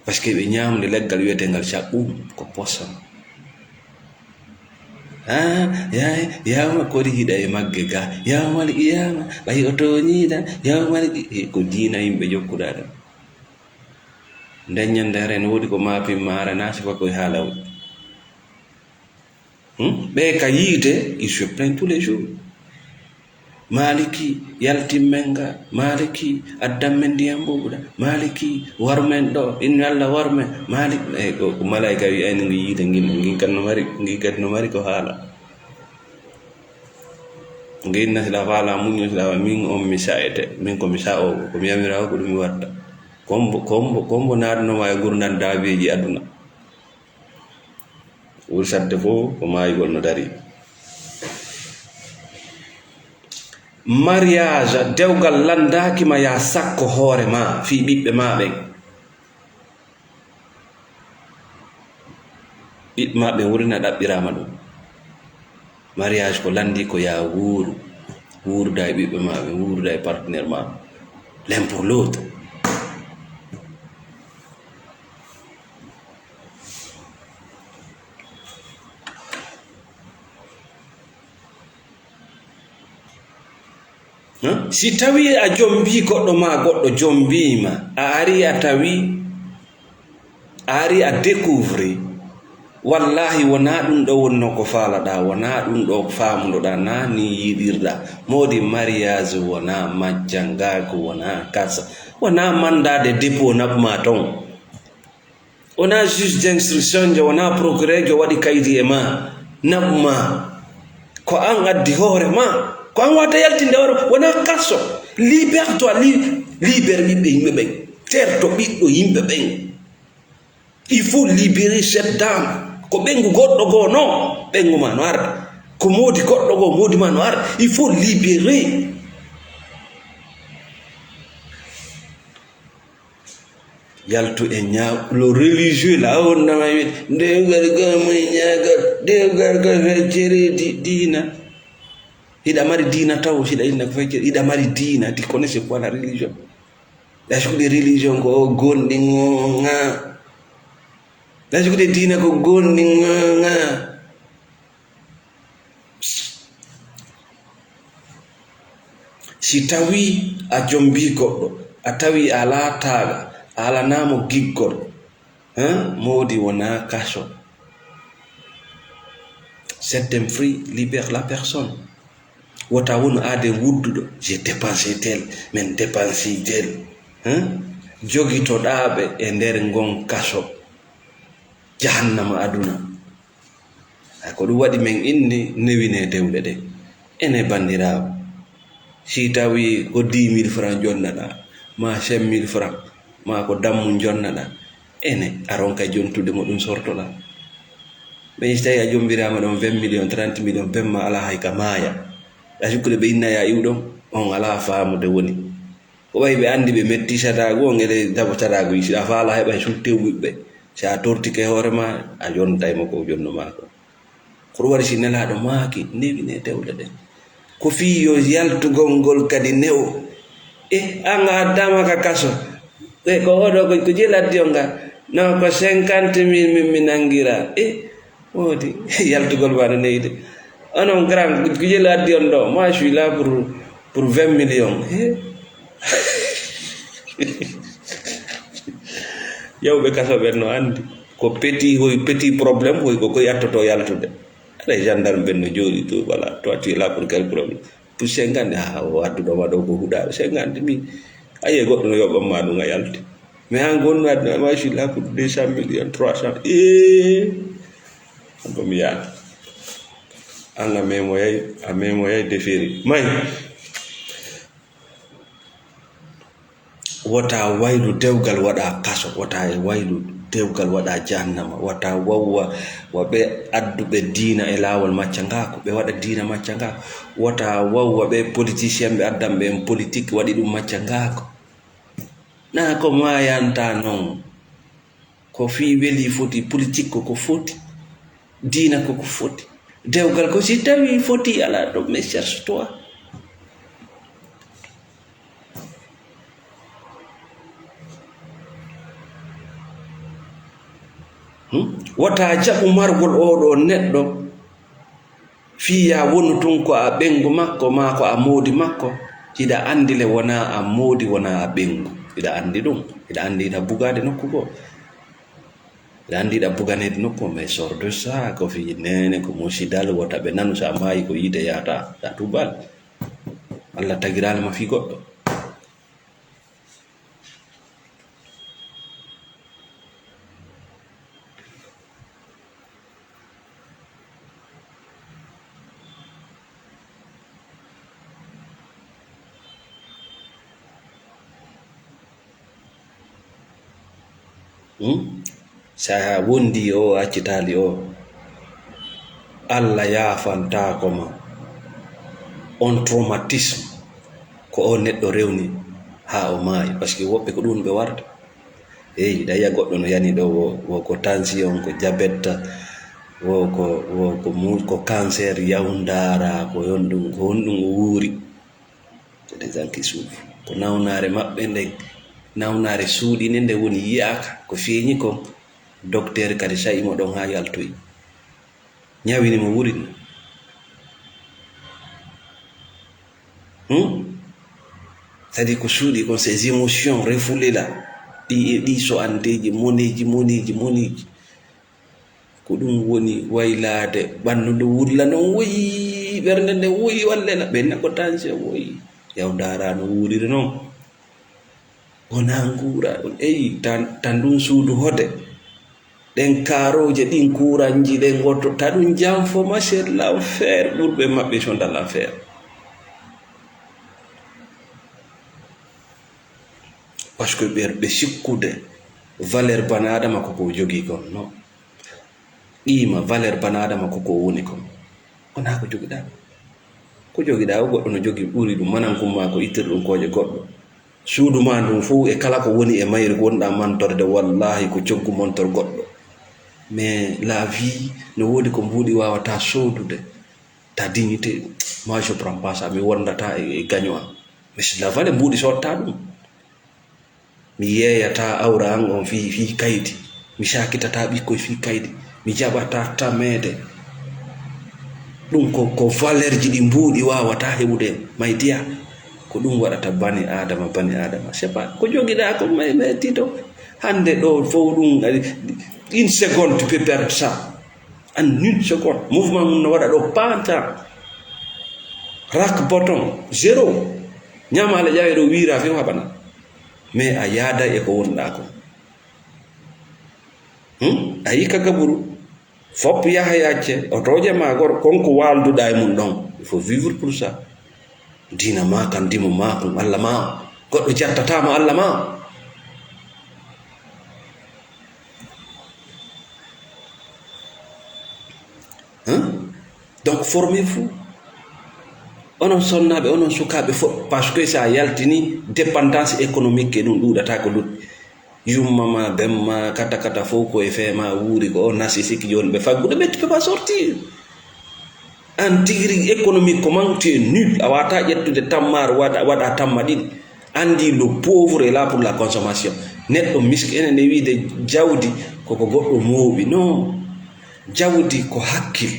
Parce que ɓe ñaamde leggal wiyetengal caɓɓum, ko poson. Ah, yaay, yawma kori hiɗa e magge ga. Yawmal qiyama, ɓay o tooñiɗa. Yawmal qi-, eh, ko diina yimɓe jokkuɗa ɗo. Nden ñande hara ene woodi ko maapin ma hara na sifa koye haala o. Hmm? Ɓe ka yiite, ils se plaignent tous les jours. Maliki, yaltin men ga. Maliki, addan men ndiyam ɓuuɓɗam. Maliki, war men ɗo. Inna Allah war men. Maliki, eh, ko, ko malaika wi, ayni ngi yiite ngin, ngin kan no mari, ngin kan no mari ko haala. Ngin na sila faala muñño sila wa, min on mi sa'ete. Min ko mi sa'o, ko mi yamira ko ɗum mi watta. Kombo, kombo, kombo naatno ma e gurdam daabeeji aduna. Ɓuri saɗde fof ko maayugol no darii. Mariage, dewgal lanndaaki ma, yaa sakko hoore ma fii ɓiɓɓe ma ɓen. Ɓiɓɓe ma ɓen wurina ɗaɓɓiraama ɗum. Mariage ko lanndii ko yaa wuuru, wuuruda e ɓiɓɓe ma ɓen, wuuruda e partenaire ma, l'un pour l'autre. Hein? Si tawi a jombii goɗɗo ma goɗɗo jombii ma, a ari a tawi, a ari a découvri, wallahi wonaa ɗum ɗo wonno ko faalaɗaa, wonaa ɗum ɗo faamunoɗaa, naa ni yiɗirɗaa. Moodi mariage wonaa majjangaaku, wonaa kasa, wonaa mandat de dépôt naɓu ma ton. Wonaa juge d'instruction jo, wonaa procureur jo waɗi kaydi e ma, naɓu ma. Ko an addi hoore ma. Ko an wata yaltinde hoore, wonaa kaso. Libère-toi, li-, libère ɓiɓɓe yimɓe ɓen. Terto ɓiɗɗo yimɓe ɓen. Il faut libérer cette dame. Ko ɓengu goɗɗo goo no, ɓengu ma no arde. Ko moodi goɗɗo goo, moodi ma no arde. Il faut libérer. Yaltu e ñaaw-, lo religieux la, on nama wiide, dewgal ga moy ñaagal, dewgal ga feccere di-, diina. Hiɗa mari diina taw, hiɗa inna ko feccere, hiɗa mari diina, tu connais c'est quoi la religion? Ɗa sikkude religion ko o gonɗi ŋoŋa. Ɗa sikkude diina ko gonɗi ŋoŋa. Si tawii a jombii goɗɗo, a tawii a alaa taaɓa, a alanaa mo giggol, hein, moodi wonaa kaso. Set them free, libère la personne. Wota wonu aaden wudduɗo, j'ai dépensé tel, min dépensé tel, hein? Jogitoɗaa ɓe e nder ngon kaso, jahannama aduna. Ay, ko ɗum waɗi men inni newine dewɗe ɗe. Ene banndiraawo, si tawi ko dix mille francs jonnaɗaa, ma cinq mille francs, ma ko dammu jonnaɗaa, ene a ronka jontude mo ɗum sortoɗaa. Mais si tawi a jombiraama ɗon vingt millions, trente millions, ben ma alaa hay ka maaya. A sikkude ɓe inna ya iw ɗon, on alaa faamude woni. Ko ɓay ɓe anndi ɓe metti sadaagu on, ele dabo sadaagu, si a faala heɓa e sutte wiɓɓe. Si a tortike hoore ma, a jontay mo ko o jonno ma ko. Ko ɗum waɗi si Nelaaɗo maaki, newinee dewle ɗen. Ko fii yo yaltugol ngol kadi newo. E, an a addaama ka kaso. E, ko oɗo ko, ko jel addi on nga? Non, ko cinquante mille min mi nanngira. E, woodi. Yaltugol ma no newi de. Onon grand, ko jel addi on ɗo? Moi, je suis là pour, pour vingt millions. E? Yawɓe kaso ɓen no anndi. Ko petit, hoy petit problème, hoy ko koy attoto yaltude. Aɗa e gendarme ɓen no jooɗi to, voilà, toi tu es là pour quel problème? Pour cinquante, ah, o adduɗo ma ɗo ko huɗaaɓe cinquante mille. A yi'e goɗɗo no yoɓan ma ɗum a yalti. Mais han gonno adduɗo ma, je suis là pour deux cent millions, trois cents. Eh, ko mi yaata. An a memoyay, a memoyay deferi. May. Wota waylu dewgal waɗa kaso, wota e waylu dewgal waɗa jahannama, wata wawwa wa ɓe adduɓe diina e laawol maccangaaku, ɓe waɗa diina maccangaaku, wata wawwa ɓe politicien ɓe addanɓe en politique waɗi ɗum maccangaaku. Na ko maayanta non. Ko fii weli foti, politique ko ko foti, diina ko ko foti. Dewgal ko si tawi foti, ala ɗo, mais cherche-toi. Hmm? Wata jaɓu margol oo ɗoo neɗɗo. Fii yaa wonu tun ko a ɓeyngu makko, maa ko a moodi makko, hiɗa anndi le wonaa a moodi, wonaa a ɓeyngu. Hiɗa anndi ɗum. Hiɗa anndi hiɗa bugaade nokku goo. Hiɗa anndi hiɗa buganeede nokku goo, mais sors de ça, ko fii neene, ko musidal, wota ɓe nanu so a maayi ko yiite yahata, ça tout bal. Alla tagiraali ma fii goɗɗo. Hmm? Si a wondi o, accitaali o, Alla yaafantaako ma on traumatisme ko o neɗɗo rewni haa o maayi, parce que woɓɓe ko ɗum ɓe warata. Eyi, ɗa yiya goɗɗo no yani ɗo, wo, wo ko tension, ko diabète, wo ko, wo ko mu-, ko cancer, yawndaara, ko honɗum, ko honɗum o wuuri. C'est des gens qui souffrent. Ko nawnaare maɓɓe nde, nawnaare suuɗi nde, nde woni yiyaaka, ko feeñi kon, docteur kadi sa'i mo ɗon haa yaltoyi. Ñawini mo wurin. Hmm? C'est-à-dire ko suuɗi kon, ces émotions refoulées là, ɗi e ɗi so'anteeji, moneeji, moneeji, moneeji. Ko ɗum woni waylaade, ɓanndu ndu wulla non woyi, ɓernde nden woyi, wallela, ɓen ne ko tension woyi. Yaw ndaara no wuuriri non. Wonaa nguura, on eyi, tan, tan ɗum suudu hode. Ɗen kaarooje, ɗin kuuranji, ɗen ngotto, ta ɗum janfo, ma c'est l'enfer, ɓurɓe maɓɓe sont dans l'enfer. Parce que ɓe, ɓe sikkude valeur bana Adama ko ko jogii kon, non. Qiima, valeur bana Adama ko ko woni kon. Wonaa ko jogiɗaa. Ko jogiɗaa o, goɗɗo no jogii ɓuri ɗum, manan kun maa ko ittirɗum kooƴe goɗɗo. Suudu maa ndun fow e kala ko woni e mayri ko wonɗaa mantorde, wallaahi ko coggu montor goɗɗo. Mais la vie, no woodi ko mbuuɗi waawataa soodude. Ta dignité, moi je prends pas ça, mi wondataa e, e gaño am. Mais si la valeur mbuuɗi soodtaa ɗum. Mi yeeyataa awra an on fii, fii kaydi. Mi saakitataa ɓikkoy fii kaydi. Mi jaɓataa tameede. Ɗum ko, ko valeur ji ɗi mbuuɗi waawataa heɓude, my dear. Ko ɗum waɗata bani Aadama, bani Aadama. C'est pas ko jogiɗaa ko, mais, mais Tito. Hannde ɗo fow ɗum, une seconde, tu peux perdre ça. En une seconde. Mouvement mum no waɗa ɗo, pantan. Rock bottom, zéro. Ñaamaale ƴawe ɗo wiira few haɓana. Mais a yaada e ko wonɗaa ko. Hmm? A yi ka gaburu. Fop yaha yacce, otooje ma gor, kon ko waalduɗaa e mum ɗon. Il faut vivre pour ça. Diina ma kan, dimo ma kun, Allah ma. Goɗɗo jattataama Allah ma. Hein? Donc, formez-vous. Onon sonnaaɓe, onon sukaaɓe fof, parce que so a yaltini dépendance économique e ɗum ɗuuɗata ko lutti. Yumma ma, ben ma, kata kata fof ko e fee ma wuuri, ko on nasi sikki jooni ɓe faggude, mais tu peux pas sortir. An tigi rigi économiquement, tu es nul. A waawataa ƴettude tammaaru, waɗa, waɗa tamma ɗiɗi. Anndi, le pauvre est là pour la consommation. Neɗɗo miski-, enen e wiide jawdi koko goɗɗo mooɓi. Non. Jawdi ko hakkil.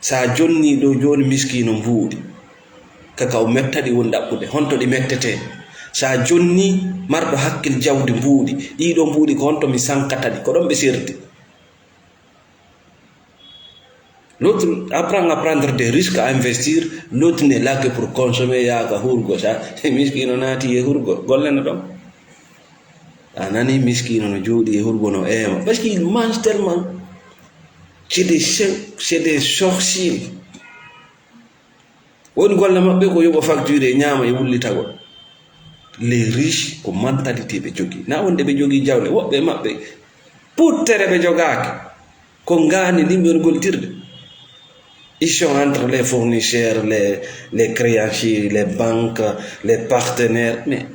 Sa jonni ɗo jooni miskiino mbuuɗi, kaka o metta ɗi woni ɗaɓɓude. Honto ɗi mettete? Sa jonni marɗo hakkil jawdi mbuuɗi, ɗiɗo mbuuɗi ko honto mi sankata ɗi? Ko ɗon ɓe serdi. L'autre apprend à prendre des risques, à investir, l'autre n'est là que pour consommer, yaaka hurgo. Sa miskiino naati e hurgo, golle no ɗon. A nani miskiino no jooɗi e hurgo no eema. Parce qu'il mange tellement. C'est des chiens, c'est des sorciers. Woni golle maɓɓe ko yoɓa facture e ñaama e wullitagol. Les riches ko mentalité ɓe jogii. Na wonde ɓe jogii jawle, woɓɓe e maɓɓe puttere ɓe jogaaki. Ko ngaani ɗin ɓe woni gollitirde. Ils sont entre les fournisseurs, les, les créanciers, les banques, les partenaires. Mais,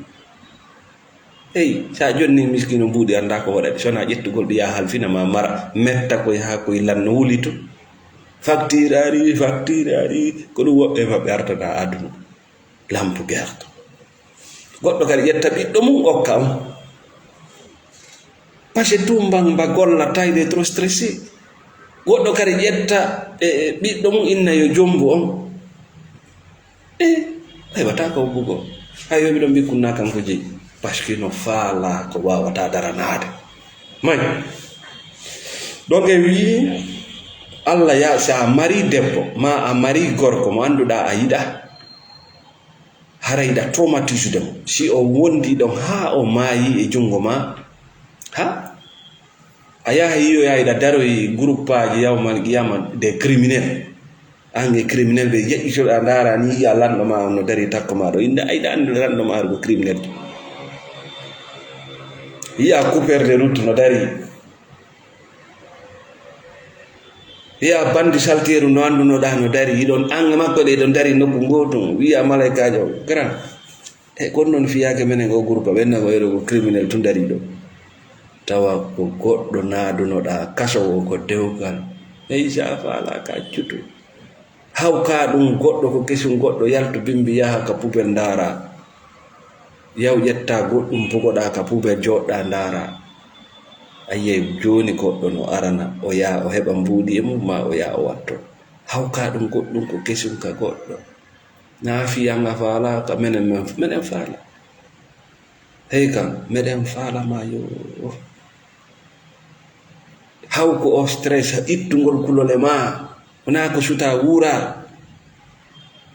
hey, sa jonni miskiino mbuuɗi annda ko waɗa ɗi. So na ƴettugol ɗi yaha halfina ma mara, metta koy haa koy lanno wuli to. Facture ari, facture ari, ko ɗum woɓɓe maɓɓe artata aduna. Lampu gerto. Goɗɗo kadi ƴetta ɓiɗɗo mum okka on. Parce que tout mbang mba golla tawi de trop stressé. Goɗɗo kadi ƴetta, e, e, ɓiɗɗo mum inna yo jombu on. E, heɓata ko bugo. Hay yo miɗo mbi kunna kanko jeyi. Parce que no faala ko wawata daranaade. May. Donc e wii, Allah ya, si a mari debbo, ma a mari gorko mo annduɗa a yiɗa, haray hiɗa traumatisude mo. Si o wondi ɗon haa o maayi e junngo ma, ha? A yaha yiyoya hiɗa daroyi groupaaji yawmal qiyama des criminels. An e criminel ɓe jeƴƴitoɗa ndaara ni yiya lanɗo ma on no dari takko ma ɗo. Inda ayɗa anndi lanɗo ma ko criminel. Yiya coupeur de route no dari. Wiya bandi salteeru no anndunoɗaa no dari, hiɗon an e makko ɗe hiɗon dari nokku gootum. Wiya malaykaajo, "Grand, e kon non fiyaake menen o groupe, ɓenna ko ero ko criminel tun dari ɗo." Tawa ko goɗɗo naadunoɗaa kaso o ko dewgal. Hey, sa faala ka cutu. Hawka ɗum goɗɗo ko kesum goɗɗo, yaltu bimbi yaha ka poubelle ndaara. Yaw ƴetta goɗɗum bugoɗaa ka poubelle jooɗɗaa ndaara. A yiyay jooni goɗɗo no arana, o yaa o heɓa mbuuɗi e mum, ma o yaa o watto. Hawka ɗum goɗɗum ko kesum ka goɗɗo. Naa fiya nga faala ka menen, men, menen faala. Hey kan, meɗen faala ma yo. Haw ko o stress, ittugol kulole ma. Wonaa ko suta wuura.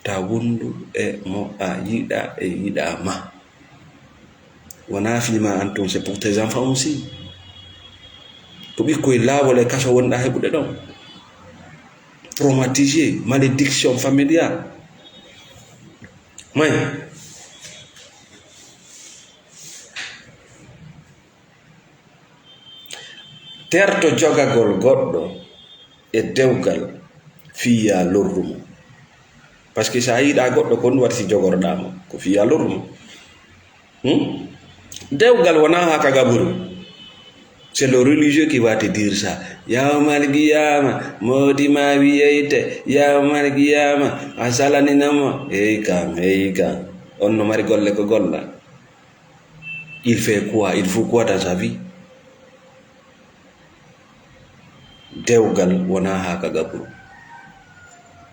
Ta wondu e mo a yiɗa e yiɗa ma. Wonaa fii ma an tun, c'est pour tes enfants aussi. Ko ɓikkoy laawol e kaso wonɗa heɓude ɗon. Traumatisé, malédiction familiale. May. Terto jogagol goɗɗo e dewgal fii yaa lorru mo. Parce que so a yiɗaa goɗɗo, ko ɗum waɗi si jogorɗaa mo, ko fii yaa lorru mo. Hmm? Dewgal wonaa haa ka gaburu. C'est le religieux qui va te dire ça. Yawmal qiyama, moodi ma wiyeyte, yawmal qiyama, a salanina mo. Hey kan, hey kan. On no mari golle ko golla. Il fait quoi? Il faut quoi dans sa vie? Dewgal wonaa haa ka gaburu.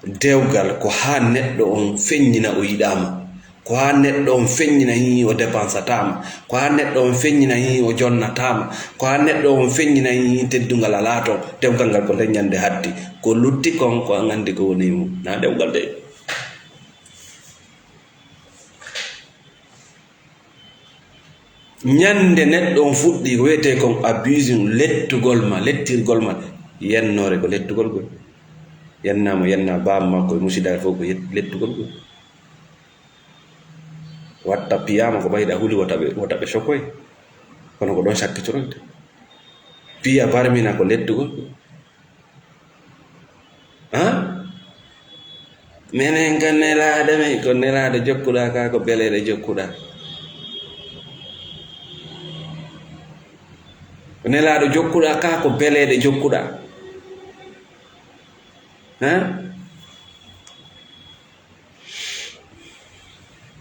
Dewgal ko haa neɗɗo on feññina o yiɗaama. Ko haa neɗɗo on feññina hii o dépensataama. Ko haa neɗɗo on feññina hii o jonnataama. Ko haa neɗɗo on feññina hii teddungal alaa ton. Dewgal ngal ko nden ñande hatti. Ko lutti kon ko an anndi ko woni e mum. Na dewgal de. Ñande neɗɗo on fuɗɗi ko wiyetee kon abusing, lettugol ma, lettirgol ma, yennoore ko lettugol ngol. Yennaa mo, yennaa baaba makko e musidaare fof ko yet-, lettugol ngol. Watta piyaama ko ɓayda huli wota ɓe, wota ɓe sokoy. Kono ko ɗon sakkitoroyde. Piya barmina ko lettugol ngol. Ha? Menen ko nelaaɗo men, ko nelaaɗo jokkuɗaa ka, ko beleeɗe jokkuɗaa. Ko nelaaɗo jokkuɗaa ka, ko beleeɗe jokkuɗaa. Ha?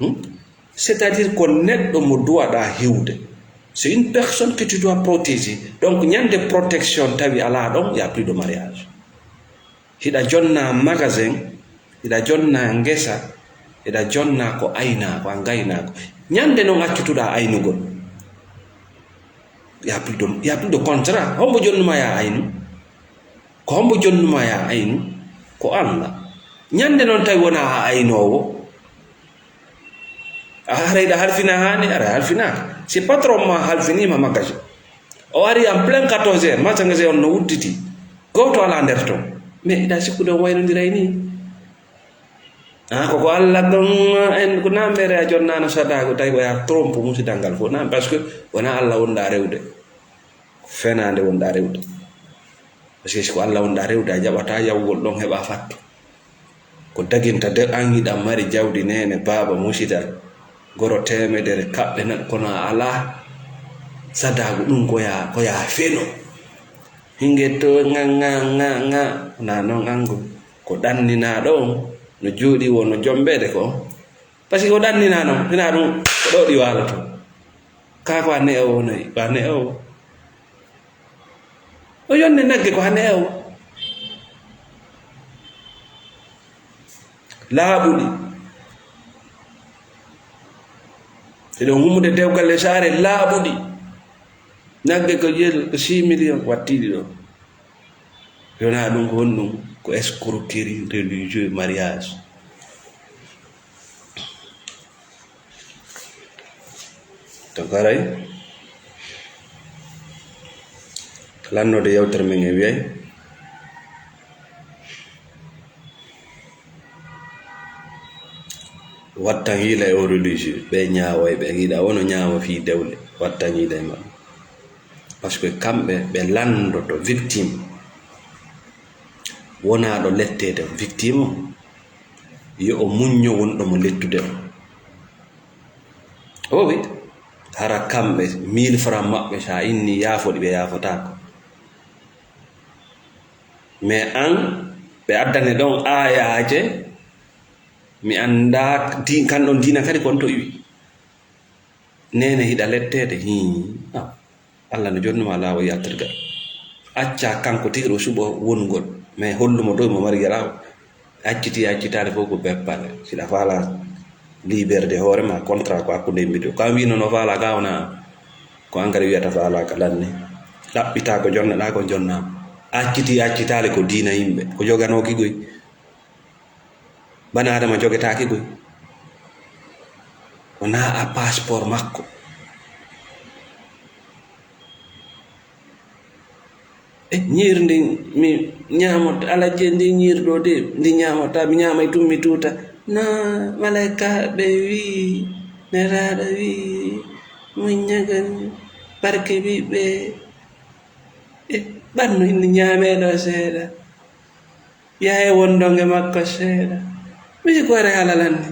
Hmm? C'est-à-dire ko neɗɗo mo duwaɗa hiwde. C'est une personne que tu dois protéger. Donc, ñande protection tawi ala ɗon, il y a plus de mariage. Hiɗa jonna magasin, hiɗa jonna ngesa, hiɗa jonna ko ayna, ko a ngayna ko. Ñande non accutuɗa aynugol. Il y a plus de, il y a plus de contrat. Hombo jonnuma ya aynu? Ko hombo jonnuma ya aynu? Ko Allah. Ñande non tawi wona a aynoowo. A haray ɗa halfina hani, ara halfina. Si patron ma halfinima magasin. O ari en plein quatorze heures, magasin on no wudditi. Goto ala nder ton. Mais iɗa sikkude on waynodiray ni. Ah, ko, ko Allah ɗon, en, ko na mbere a jonnano sadaku, tawi ko ya trompe musidal ngal fof. Na, parce que wona Allah wonɗa rewde. Fenande wonɗa rewde. Parce que si ko Allah wonɗa rewde, a jaɓata yawgol ɗon heɓa fattu. Ko daginta de an hiɗa mari jawdi nene, baaba musidal. Goro temedere kaɓɓe nan, kono a ala sadaku ɗum ko ya, ko ya feno. Hinge to nga, nga, nga, nga. Na non ango. Ko ɗanninaɗo on, no jooɗi wo no jombeede ko. Parce que ko ɗannina non, hina ɗum ko ɗo ɗi waaloto. Kaa ko a ne'owo noy, ko a ne'owo. O yonne nagge ko a ne'owo. Laaɓuɗi. Eɗon hummude dewgal e saare laaɓuɗi. Nagge ko jeel ko six millions wattiɗi ɗo. Yona ɗum ko honɗum? Ko escroquerie religieux mariage. To garay, lannode yewtere men e wiyay, wattan hiila e o religieux, ɓe ñaaway ɓe, hiila wono ñaawa fii dewle, wattan hiila e maɓɓe. Parce que kamɓe ɓe lanndoto victime, wonaa ɗo letteede victime o, yo o muñño wonɗo mo lettude o. O wi, hara kamɓe mille francs maɓɓe, so a inni yaafoɗi, ɓe yaafotaako. Mais an, ɓe addane ɗon aayaaje, mi anndaa di-, kan ɗon diina kadi kon to iwi. Neene hiɗa letteede, hii. Ah, Allah no jonnuma laawol yaltirgal. Acca kanko tigi ɗo suɓo wonugol, mais hollumo dow mo mari yalaawo. Acciti, accitaali fof ko beppale. Siɗa faala liberté hoore ma, contrat ko hakkunde yimɓe ɗo. Kan wino no faala ka wona ko an kadi wiyata faala ka lanni. Ɗaɓɓita ko jonneɗa ko jonnama. Acciti, accitaali ko diina yimɓe. Ko joganooki goy. Bana Adama jogetaaki goy. Wona a passeport makko. E ñiiri ndin mi ñaamata, ala je ndi ñiiri ɗo de, ndi ñaamata, mi ñaamay tun mi tuuta. Na malaika ɓe wi, nelaaɗo wi, muññagal barke ɓiɓɓe. E ɓannu indi ñaameɗo seeɗa. Yahe wondonge makko seeɗa. Mi si ko are halalanni.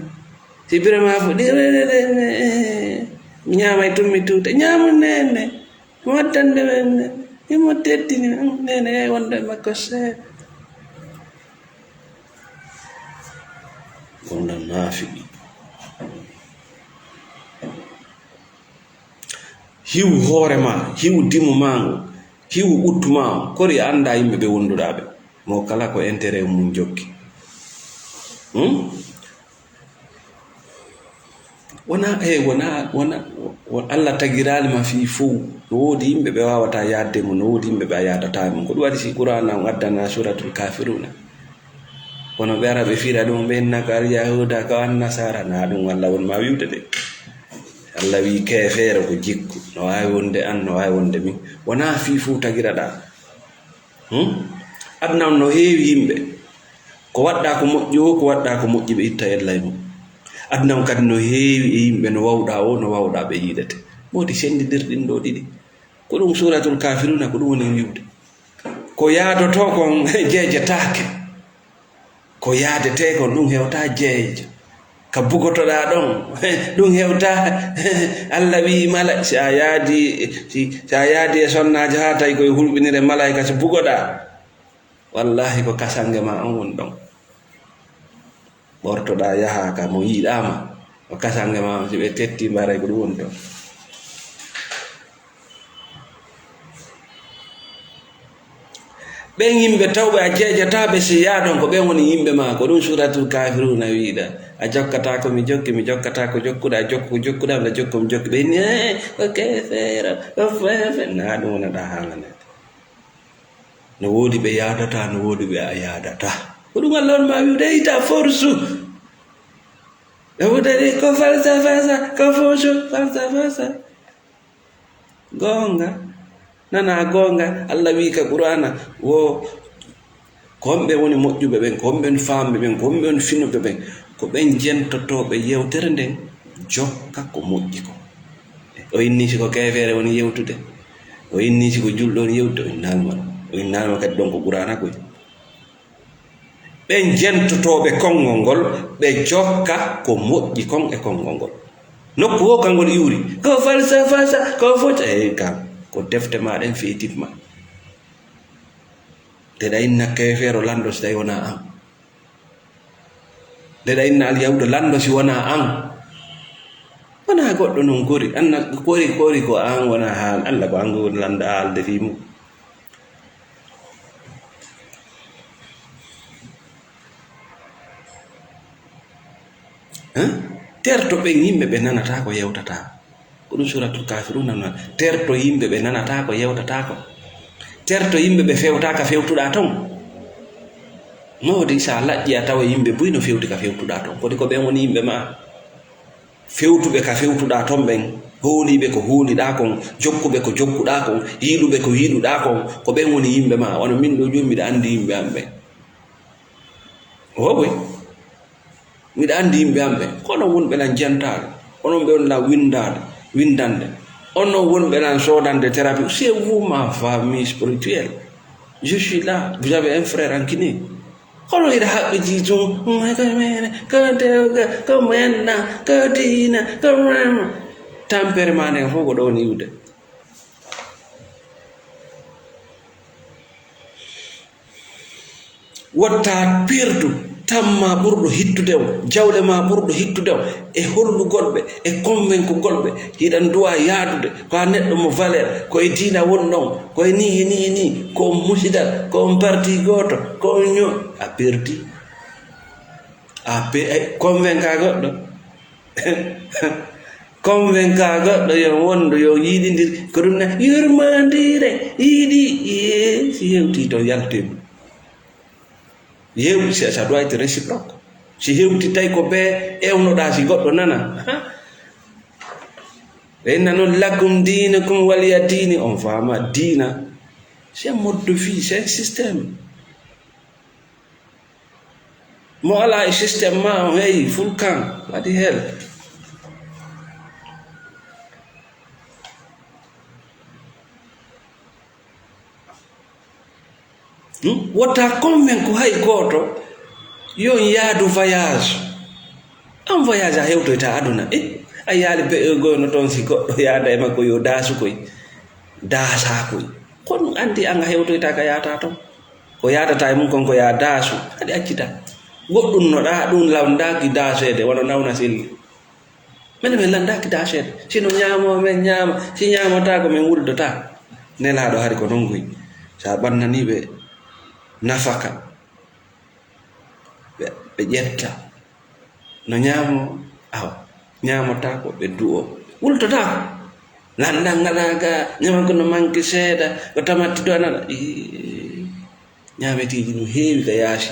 Si birama fu ɗi, mi ñaamay tun mi tuuta. Ñaamu nene. Moddande men ne, imo teddini, mm, nene, yahi wonde e makko seeɗa. Wonde naafiqi. Hiw hoore ma, hiw dimu ma ngu, hiw ɓuttu ma o, kori a annda yimɓe ɓe wonduɗa ɓe. Mo kala ko intérêt mum jokki. Hmm? Wona, eh, wona, wona, wo-, Allah tagiraali ma fii fow. No woodi yimɓe ɓe waawata yaadde mo, no woodi yimɓe ɓe a yaadataa mo. Ko ɗum waɗi si Qur'aana on addana Suuratul Kaafiruuna. Kono ɓe ara ɓe fira ɗum, ɓe innaka al Yahuuda, ka an Nasaara. Na ɗum Allah won ma wi'ude de. Allah wi'i keefeero ko jikku. No waawi wonde an, no waawi wonde min. Wona fii fow tagiraɗaa. Hmm? Aduna on no heewi yimɓe. Ko waɗɗa ko moƴƴi o, ko waɗɗa ko moƴƴi ɓe itta yella e mum. Aduna on kadi no heewi e yimɓe no wawɗa o, no wawɗa ɓe yiɗete. Moodi senndidirɗin ɗo ɗiɗi. Ko ɗum Suuratul Kaafiruuna, ko ɗum woni wi'ude. Ko yaadotoo kon jeejetaake. Ko yaadetee kon ɗum hewta jeejo. Ka bugotoɗaa ɗon, ɗum hewta. Allah wi'i mala, si a yaadi, si, si a yaadi e sonnaajo haa tawi koye hulɓinire malaayika, si bugoɗaa, wallahi ko kasange ma on woni ɗon. Ɓortoɗaa yahaa ka mo yiɗaama. O kasange ma, si ɓe tetti mbaray ko ɗum woni toon. Ɓen yimɓe tawɓe a jeejataɓe si yaadon ko ɓen woni yimɓe ma, ko ɗum Suuratul Kaafiruuna wiiɗa. A jokkataa ko mi jokki, mi jokkataa ko jokkuɗa, a jokku ko jokkuɗa, mi jokku ko mi jokki. Ɓe inni, "Eh, ko keefeero, ko feefe." Naa ɗum wonata haalane. No woodi ɓe yaadataa, no woodi ɓe a yaadataa. Ko ɗum Allah on ma wi'ude, "Ita forsu." Ɓe wudani ko falsa falsa, ko fosho falsa falsa. Goonga. Nana goonga. Allah wi'i ka Qur'aana, wo ko honɓe woni moƴƴuɓe ɓen, ko honɓe woni faamɓe ɓen, ko honɓe woni finuɓe ɓen? Ko ɓen jentotooɓe yewtere nden, jokka ko moƴƴi kon. O inni si ko keefeere woni yewtude, o inni si ko julɗo woni yewtude, o innaali ma. O innaali ma kadi ɗon ko Qur'aana koy. Ɓen jentotooɓe konngol ngol, ɓe jokka ko moƴƴi kon e konngol ngol. Nokku wo kangol iwri, ko falsa falsa, ko fota. Eey, kan ko defte ma ɗen feetit ma. Ndeɗa inna keefeero lanndo si tawi wonaa an. Ndeɗa inna alyahuuda lanndo si wonaa an. Wonaa goɗɗo non kori. Anna kori, kori ko an wonaa haan. Alla ko an woni lanndo haalde fii mum. Hein? Terto ɓen yimɓe ɓe nanataa ko yewtataa. Ko ɗum Suuratul Kaafiruuna non. Terto yimɓe ɓe nanataa ko yewtataa ko. Terto yimɓe ɓe fewtaaka fewtuɗaa ton. No woodi sa laƴƴi a tawa yimɓe buy no fewti ka fewtuɗaa ton. Kodi ko ɓen woni yimɓe ma? Fewtuɓe ka fewtuɗaa ton ɓen, hooliiɓe ko hooliɗaa kon, jokkuɓe ko jokkuɗaa kon, yiɗuɓe ko yiɗuɗaa kon, ko ɓen woni yimɓe ma. Wano min ɗo jooni miɗa anndi yimɓe am ɓen. Oho boy. Miɗa anndi yimɓe am ɓen. Ko onon wonɓe lan jantaaɗo, onon ɓe wonɓe lan winndaade, winndande, onon wonɓe lan soodande thérapie. C'est vous ma famille spirituelle. Je suis là. Vous avez un frère en kiné. Kono hiɗa haɓɓitii tun, ko dewga, ko menna, ko diina, ko mama. Tampere ma nden fof ko ɗon iwde. Wottaa perdu tamma ɓurɗo hittude o, jawle ma ɓurɗo hittude o, e hollugol ɓe, e konwenkugol ɓe, hiɗa nduwa yaadude, ko a neɗɗo mo valeur, ko e diina wonɗon, ko e nii, e nii, e nii, ko on musidal, ko on parti gooto, ko on ño-, a perdi. A pe-, eh, konwenka goɗɗo. Konwenka goɗɗo yo wondu, yo yiɗindir, ko ɗum na yurmandiire, yiɗi, yee, si hewti to yaltemi. Yew, c'est, ça doit être réciproque. Si hewti tawi ko be ewnoɗaa si goɗɗo nana. Ha? Ɓe inna noon lakum diinukum waliya diini, on faama diina. C'est un mode de vie, c'est un système. Mo alaa e système ma on, hey, fulkan, what the hell? Hmm? Wota konwen ko hay gooto, yo on yaadu voyage. An voyage a hewtoyta aduna. Eh, a yaali be-, goyno toon si goɗɗo yaada e makko yo daasu koy. Daasaa koy. Kono anndi an a hewtoyta ka yaata toon. Ko yaatata e mum kon ko yaa daasu, haɗi accita. Goɗɗum no ɗaa, ɗum lawndaaki daaseede, wano nawna selli. Menen men lanndaaki daaseede. Si no ñaamoo, men ñaama. Si ñaamataa ko men wuldotaa. Nelaaɗo hari ko non goy. Sa ɓannanii ɓe nafaka, ɓe, ɓe ƴetta. No ñaamoo, awa, ñaamotaako, ɓe du'o. Wultotaako. Lanndal ngal aga, ñaman ko no manki seeɗa, ko tamatti do anana. Ii, ñaameteeji no heewi ka yaasi.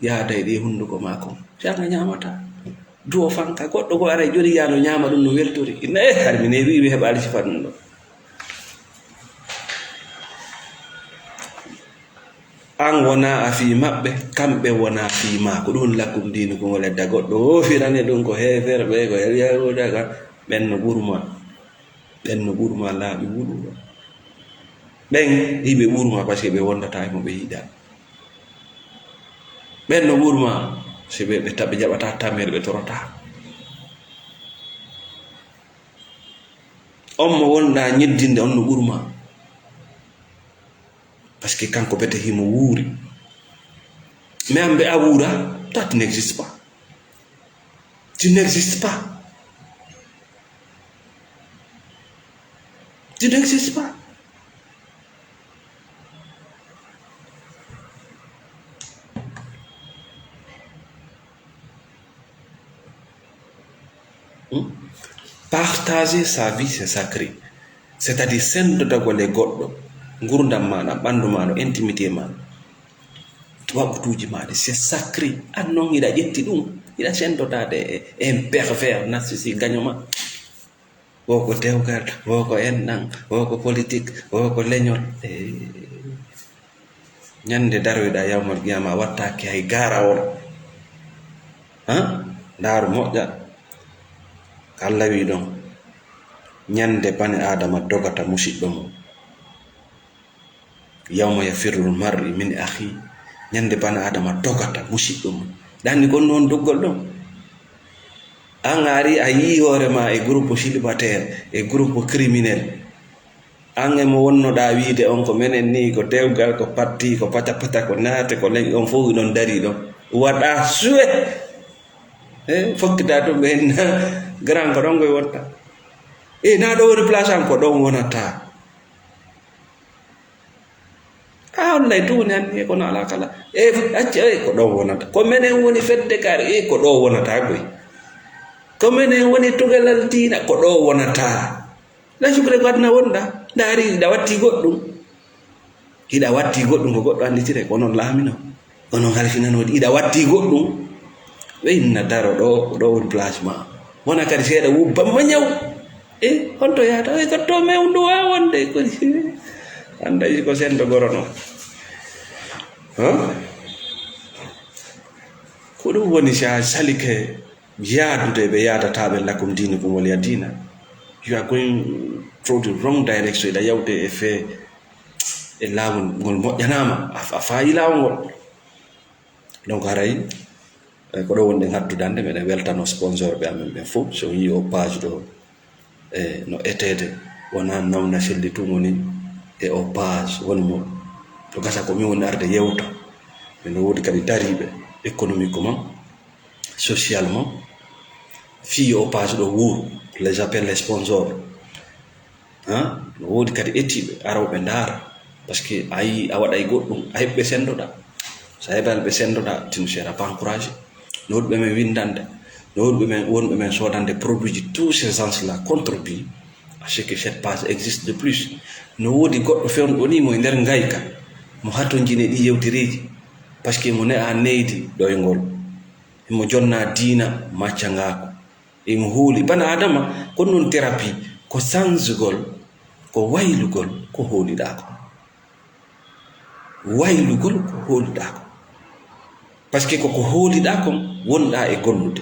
Yaada e ɗi hunnduko maako. Fiyaanga ñaamataa. Du'o fanka. Goɗɗo ko ara e joli yaano ñaama ɗum no weltori. Inna, eh, hari mi ne wi'i mi heɓaali sifa ɗum ɗo. An wonaa a fii maɓɓe, kamɓe wonaa fii maa. Ko ɗum lakum diinukum waliya diin. Goɗɗo hoofirane ɗum ko heeferɓe, ko el yahuuda ka, ɓen no ɓurma. Ɓen no ɓurma laaɓi wulugo. Ɓen hiɓe ɓurma parce que ɓe wondataa e mo ɓe yiɗaa. Ɓen no ɓurma si ɓe, ɓe ta-, ɓe jaɓataa tamere, ɓe torotaa. On mo wonɗaa ñeddinde, on no ɓurma. Parce que kanko bete himo wuuri. Mais an mbe a wuura, toi tu n'existes pas. Tu n'existes pas. Tu n'existes pas. Hmm? Partager sa vie, c'est sacré. C'est-à-dire, senndodagol e goɗɗo, ngurndam maaɗa, ɓanndu maaɗa, intimité maaɗa, waɓɓutuuji maaɗa, c'est sacré. An noon, hiɗa ƴetti ɗum, hiɗa senndodade e, e un pervers narcissique gaño ma. Woo ko dewgal, woo ko enɗan, woo ko politik, woo ko leñol. Eh, ñande daroyɗa yawmal qiyama, a wattaake hay garawol. Ha? Ndaaru moƴƴa. Ko Allah wi ɗon, ñande bani Aadama dogata musiɗɗo mum. Yawma yafirrul mar'i min akhi. Ñande bani Aadama dogata musiɗɗo mum. Ɗanni kon noon doggol ɗon. An a ari a yii hoore ma e groupe célibataire, e groupe criminel. An e mo wonnoɗaa wiide on ko menen ni, ko dewgal, ko patti, ko pata pata, ko naate, ko leñ, on fof iɗon darii ɗon. Waɗaa suwe. Eh, fokkita ɗum ɓe henna. Grand ko ɗon koye wonta. Eh, na ɗo woni place am, ko ɗon wonata. A hollay to woni hannde, e kono alaa kala. E acca, e ko ɗo wonata. Ko menen woni fedde kaari, e ko ɗo wonata koy. Ko menen woni tugalal diina, ko ɗo wonata. La sukre ko aduna wonda. Ndaari, hiɗa watti goɗɗum. Hiɗa watti goɗɗum, ko goɗɗo annditire, ko onon laamino. Onon halfinanooɗi, hiɗa watti goɗɗum. Ɓe inna daro ɗo, ko ɗo woni place ma. Wona kadi seeɗa wubba ma ñaw. E, honto yahata? E, ko to mewndu waa wonde. Ko, annday ko sendo goro no. Huh? Ko ɗum woni si a salike yaadude ɓe yaadata ɓe, lakum diinukum waliya diina. You are going through the wrong direction. Hiɗa yawde e fee, e laawol ngol moƴƴanaama. A, a faayi laawol ngol. Donc, haray, eh, ko ɗo wonɗen hattudande, meɗen weltano sponsor ɓe amen ɓen fof. So on yii o page ɗo, eh, no eteede, wonaa nawna selli tun woni e o page, woni mo. Ɗo gasa ko min woni arde yewta. Min no woodi kadi dariiɓe économiquement, socialement, fii yo o page ɗo wuur, les appels, les sponsors. Hein? No woodi kadi etiiɓe arooɓe ndaara. Parce que a yii a waɗay goɗɗum, a heɓɓe senndoɗaa. So a heɓaali ɓe senndoɗaa, tu ne seras pas encouragé. No woodi ɓe men winndande, no woodi ɓe men, wonɓe men soodande produit ji, tous ces gens-là contribuent à ce que cette page existe de plus. No woodi goɗɗo fewndo ɗo ni mo e nder ngayka, mo hatonjini e ɗi yewtereeji, parce que mo ne'a neydi ɗoyngol. Himo jonna diina maccangaaku. Himo hooli bana Adama, ko non thérapie, ko sansgol, ko waylugol ko hooliɗaa kon. Waylugol ko hooliɗaa kon. Parce que ko ko hooliɗaa kon wonɗaa e gollude.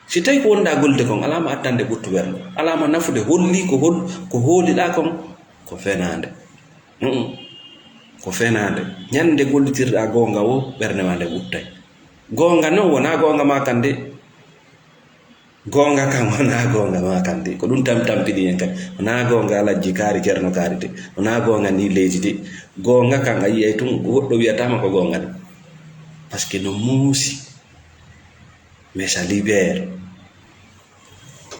Si tawi ko wonɗaa gollude kon, alaama attande ɓuttu werndo. Alaama nafude, holli ko hol-, ko hooliɗaa kon ko fenaande. Mm-mm. Ko fenaande. Ñande gollitirɗaa goonga woo, ɓernde maa nde ɓuttay. Goonga non, wonaa goonga maa kan de. Goonga kan wonaa goonga maa kan de. Ko ɗum tam-, tampini en kadi. Wonaa goonga Alajji Kaari, Ceerno Kaari de. Wonaa goonga ndi leydi de. Goonga kan a yiyay tun goɗɗo wiyata ma ko goonga de. Parce que no muusi. Mais ça libère.